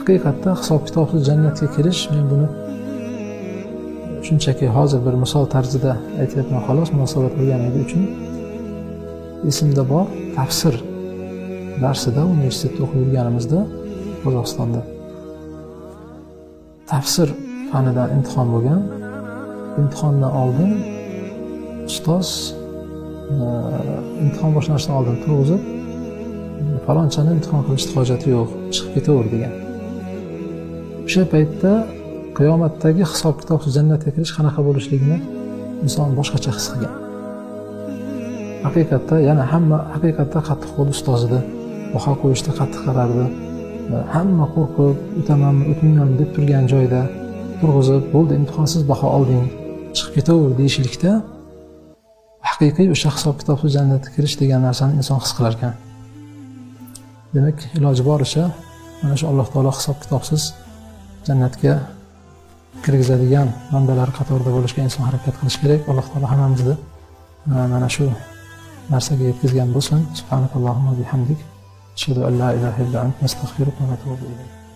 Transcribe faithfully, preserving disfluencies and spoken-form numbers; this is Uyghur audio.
ھەقىقەتتە ھېساب-كىتابسىز جەننەتكە كىرىش، مەن بۇنى شۇنچىكى ھازىر بىر مىسال تەرزىدە ئېيتىۋاتىمەن، خالاس، مۇناسىۋەت بولغانلىقى ئۈچۈن. ئېسىمدە بار، تەپسىر دەرسىدە، ئۇنىۋېرسىتېتتا ئوقۇپ يۈرگىنىمىزدە، قازاقىستاندا تەپسىر پەنىدە ئىمتىھان بولغان. ئىمتىھاندىن ئالدىن ئۇستاز، ئە، ئىمتىھان باشلىنىشتىن ئالدىن تۇرغۇزۇپ، «پالانچىنى ئىمتىھان قىلىشتا ھاجەت يوق، چىقىپ كېتىۋېرىڭ» دېگەن. ئوشۇ پەيتتە قىيامەتتىكى ھېساب-كىتابسىز جەننەتكە كىرىش قاناقا بولۇشلۇقىنى ئىنسان باشقىچە ھېس قىلغان. ھەقىقەتتە، يەنە ھەممە ھەقىقەتتە قاتتىق قول ئۇستاز ئىدى. باھا قويۇشتا قاتتىق قارار ئىدى. ھەممە قورقۇپ، «ئۆتەمەنمۇ، ئۆتمەيمەنمۇ» دەپ تۇرغان جايدا تۇرغۇزۇپ، «بولدى، ئىمتىھانسىز باھا ئالدىڭ، چىقىپ كېتىۋېرىڭ» دېيىشلىكتە، ھەقىقىي ئوشۇ ھېساب-كىتابسىز جەننەتكە كىرىش دېگەن نەرسىنى ئىنسان ھېس قىلاركەن. دېمەك، ئىلاجى بارىچە مانا شۇ ئاللاھ تائالا ھېساب-كىتابسىز جەننەتكە كىرگۈزىدىغان بەندىلەر قاتارىدا بولۇشقا ئىنسان ھەرىكەت قىلىشى كېرەك. ئاللاھ تائالا ھەممىمىزنى، ئە، مانا شۇ نەرسىگە يەتكۈزگەن بولسۇن. سبحانك اللهم وبحمدك، أشهد أن لا إله إلا أنت، نستغفرك ونتوب إليك.